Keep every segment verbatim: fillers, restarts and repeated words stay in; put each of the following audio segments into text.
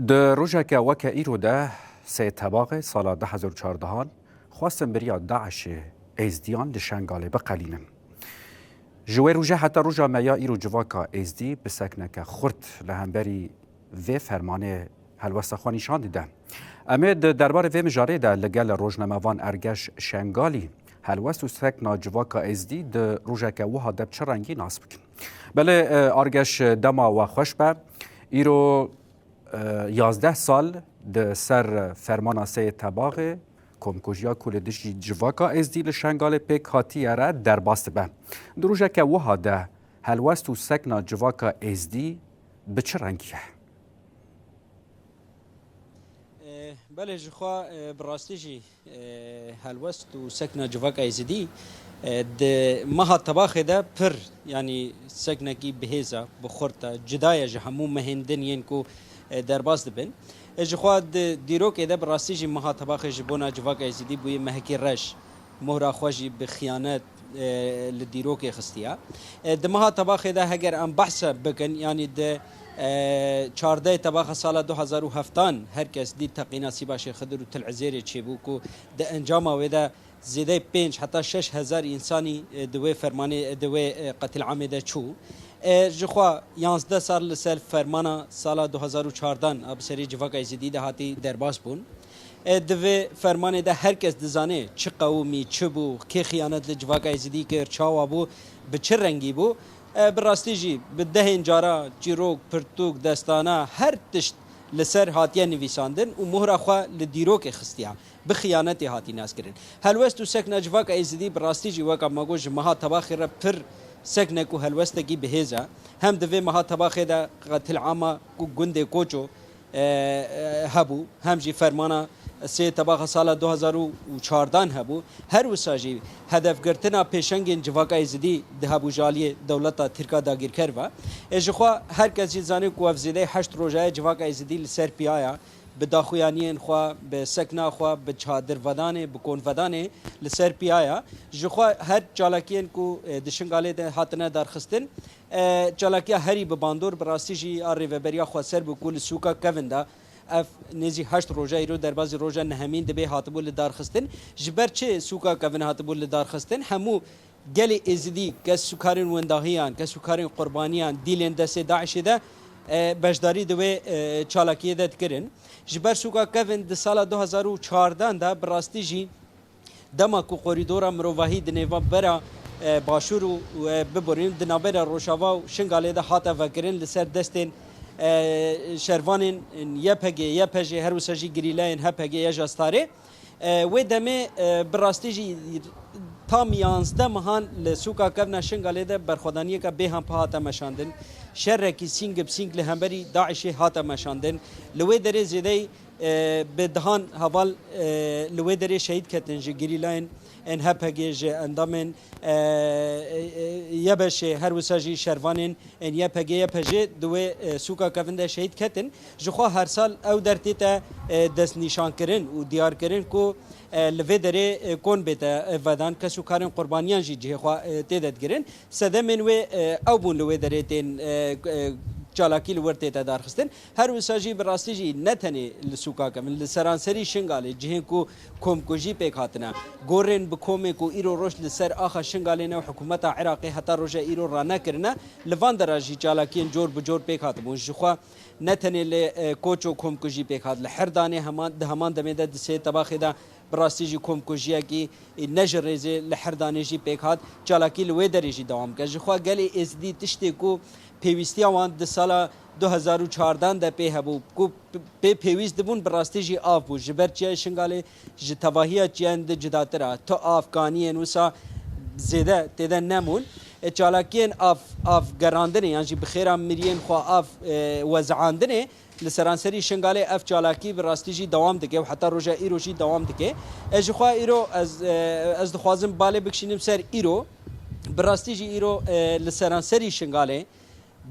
Di rojeke weke îro de sê Tebaxê sala du hezar û çardehan xwestin beriya DAIŞê Êzdiyan li Şengalê biqelînin. Ji wê roje heta roja me ya îro civaka Êzdî bi sekneke xurt li hemberî vê fermanê helwesta xwe nîşan dide. Em ê di derbarê vê mijarê de li gel rojnamevan Ergeş Şengalî helwest û sekna civaka Êzdî di rojeke wiha de bi çi rengî nas bikin. Belê, e, Argeş, dema we xweş be. Îro, e, yazdeh sal di ser fermana Seyê Tebaxê komkujiya ku li dijî civaka Êzdî li Şengalê pêk hatiye re derbas dibe. Di rojeke wiha de helwest û sekna civaka Êzdî bi çi rengî ye? E, belê, ji xwe, e, bi rastî jî, e, helwest û sekna civaka Êzidî, e, di meha Tebaxê de pir, yanî seknekî bihêz e, bi xurt e, cuda ye ji hemû mehên din yên ku, e, derbas dibin. E, ji xwe di dîrokê de bi rastî jî meha Tebaxê ji bona civaka Êzidî bûye mehekî reş. Mohra xwe jî bi xiyanet, e, li dîrokê xistiye. E, di meha Tebaxê de heger em behse bikin, yanî di, e, çardeh Tebaxa sala du hezar û heftan her kes dît teqîna Sîba Şêx Xidir û Til Ezêrê çêbû ku di encama wê de zêdeyê pênc heta şeş hezar însanî, e, di wê fermanê, e, di wê, e, qetil'amê de çû. E, ji xwe yanzdeh sal li ser fermana sala du hezar û çardan a bi serê civaka Êzidî de hatî derbas bûn. E, di vê fermanê de her kes dizane çi qewimî, çi bû, kê xiyanet li civaka Êzidî kir, çawa bû, bi çi rengî bû. E, bi rastî jî bi dehên cara çîrok, pirtûk, destana, her tişt li ser hatiye nivîsandin û mohra xwe li dîrokê xistiya. Bi xiyanetê hatî naskirin. Helwest û sekna civaka Êzidî bi rastî jî weka me got ji meha Tebaxê re pir seknek û helwestekî bihêz e. Hem di vê meha Tebaxê de qetil'ama ku gundê Koço, e, e, hebû, hem jî fermana sê Tebaxa sala du hezar û çardan hebû. Her wisa jî hedefgirtina pêşengên civaka Êzidî di hebû ji aliyê dewleta Tirka dagîrker ve. E, ji xwe her kes jî dizane ku ev zêdeyê heşt roja ye civaka Êzidî li ser piya ye. Bi daxuyaniyên xwe, bi sekna xwe, bi çadirvedanê, bi konvedanê li ser piya ye. Ji xwe her çalakiyên ku, e, di Şingalê de hatine darxistin, e, çalakiya herî bi bandor bi rastî jî a Rêveberiya Xweser bû ku li sûka Kevin de ev nêzî heşt roja îro derbazî roja nehemîn dibe hatibû li darxistin. Ji ber çi sûka Kevin hatibû li darxistin? Hemû gelê Êzidî, kes û karên windahiyan, kes û karên qurbaniyan dîlên destê DAIŞê de, e, beşdarî di wê, e, çalakiyê de dikirin. Ji ber sûka Kevin di sala du hezar û çardan de bi rastî jî dema ku korîdora mirovahî di nêvbera, e, Başûr û, û, e, biborîn di navbera Rojava û Şingalê de hate vekirin li ser destên, e, şervanên Y P G, Y P J, her wisa jî gerîlayên H P G ya ji Astarê. E, wê demê, e, bi rastî jî tam yanzdeh mehan li sûka Kevna Şingalê de berxwedaniyeke bêhan pê hate meşandin. Şerekî sîng bi sîng li hemberî DAIŞê hate meşandin. Li wê derê zêdeyî, e, bi dehan heval, e, li wê derê şehîd ketin ji gerîlayên N H P G, ji endamên, e, e, e, Y B Ş, her wisa jî şervanên ên Y P G Y P J di wê, e, sûka Kevin de şehîd ketin. Ji xwe her sal ew der tête, e, destnîşankirin û diyarkirin ku, e, li vê derê, e, kon bête, e, vedan, kes û karên qurbaniyan jî cihê xwe, e, tê de digirin. Sedemên wê, e, ew bûn li wê derê tên, e, e, çalakî li wir tête darxistin. Her wisa jî bi rastî jî ne tenê li sûka Kevin, li seranserî Şingalê cihên ku komkujî pêk hatine, gorên bi komê ku îro roj li ser axa Şingalê ne û hikûmeta Iraqê heta roja îro ranekirine, li van dera jî çalakiyên cor bi cor pêk hatibûn. Ji xwe ne tenê li, e, Koço komkujî pêk hat, li Hirdanê heman, di heman demê de di sê Tebaxê de bi rastî jî komkujiyekî, e, ne ji rêzê li Hirdanê jî pêk hat, çalakî li wê derê jî dewam dike. Ji xwe gelê Êzidî tiştê ku pêwîstiya wan di sala du hezar û çardan de pê hebû, ku p-, pê pêwîst dibûn, bi rastî jî av bû. Ji ber Çiyayê Şingalê ji tevahiya çiyayên din cudatir e. Tu av, kaniyên wisa zêde tê de nemûn. E, çalakiyên av, av gerandinê yan jî bi xêra miriyên xwe av, e, weziandinê li seranserî Şingalê ev çalakî bi rastî jî dewam dike û heta roja îro jî dewam dike. E, ji xwe îro ez, e, ez dixwazim balê bikişînim ser îro. Bi rastî jî îro, e, li seranserî Şingalê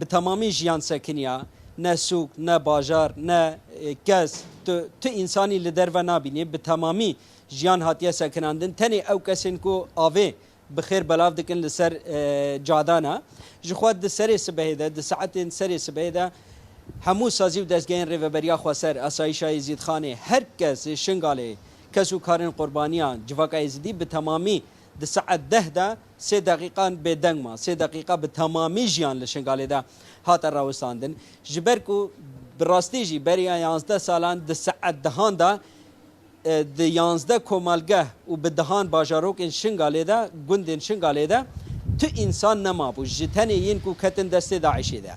bi temamî jiyan sekiniya, ne sûk, ne bajar, ne, e, kes, tu, tu însanî li derve nabînî, bi temamî jiyan hatiye sekinandin. Tenê ew kesên ku avê bi xêr belav dikin li ser, e, cadana. Ji xwe di serê sibehê de, di saetên serê sibehê de Hemû sazî û dezgehên Rêveberiya Xweser, Asayîşa Êzîdxanê, her kes ê Şingalê, kes û karên qurbaniyan, civaka Êzidî bi temamî di saet deh de sê deqîqan bêdeng ma. Sê deqîqa bi temamî jiyan li Şingalê de hate rawestandin. Ji ber ku bi rastî jî beriya yanzdeh salan di saet dehan de e, di yanzdeh komelgeh û bi dehan bajarokên Şingalê de, gundên Şingalê de tu însan nemabû, ji tenê yên ku ketin destê DAIŞê de.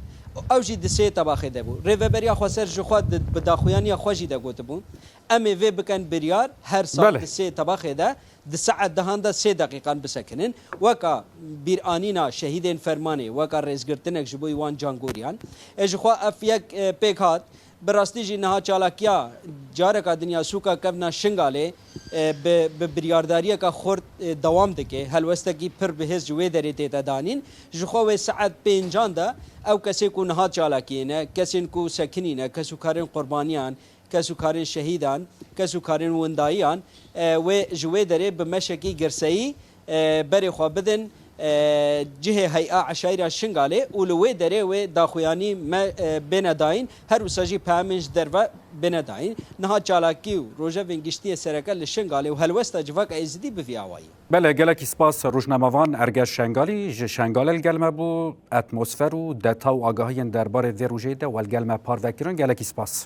Ew jî di sê tebaxê de bû. Rêveberiya Xweser ji xwe di, bi daxuyaniya xwe jî de gotibû, em ê vê bikin biryar, her sal Belê. di sê tebaxê de, di saet dehan de sê deqîqan bisekinin. Weka bîranîna şehîdên Fermanê, weka rêzgirtinek ji bo wan cangoriyan. E, ji xwe ev yek, e, pêk hat. Bi rastî jî niha çalakiya careka din ya sûka kevna Şingalê, e, bi, bi biryardariyeka xurt, e, dewam dike. Helwestekî pir bihêz ji wê derê tête danîn. Ji xwe wê saet pêncan de ew kesê ku niha çalakiyê ne, kesên ku sekinî ne, kes û karên qurbaniyan, kes û karên şehîdan, kes û karên windayiyan, e, wê ji wê derê bi meşekî girseyî, e, berê xwe bidin, e, cihê Hey'a Eşayîra Şingalê û li wê derê wê daxuyanî me, e, bêne dayîn, her wisa jî peyamên ji derve bêne dayîn. Niha çalakî û rojevên giştî yê sereke li Şingalê û helwesta civaka Êzidî bi vî awayî. Belê, gelekî spas rojnamevan Ergel Şengalî ji Şengalê li gel me bû. Atmosfer û deta û agahiyên derbarê vê rojê de wel gel me parve kirin. Gelekî spas.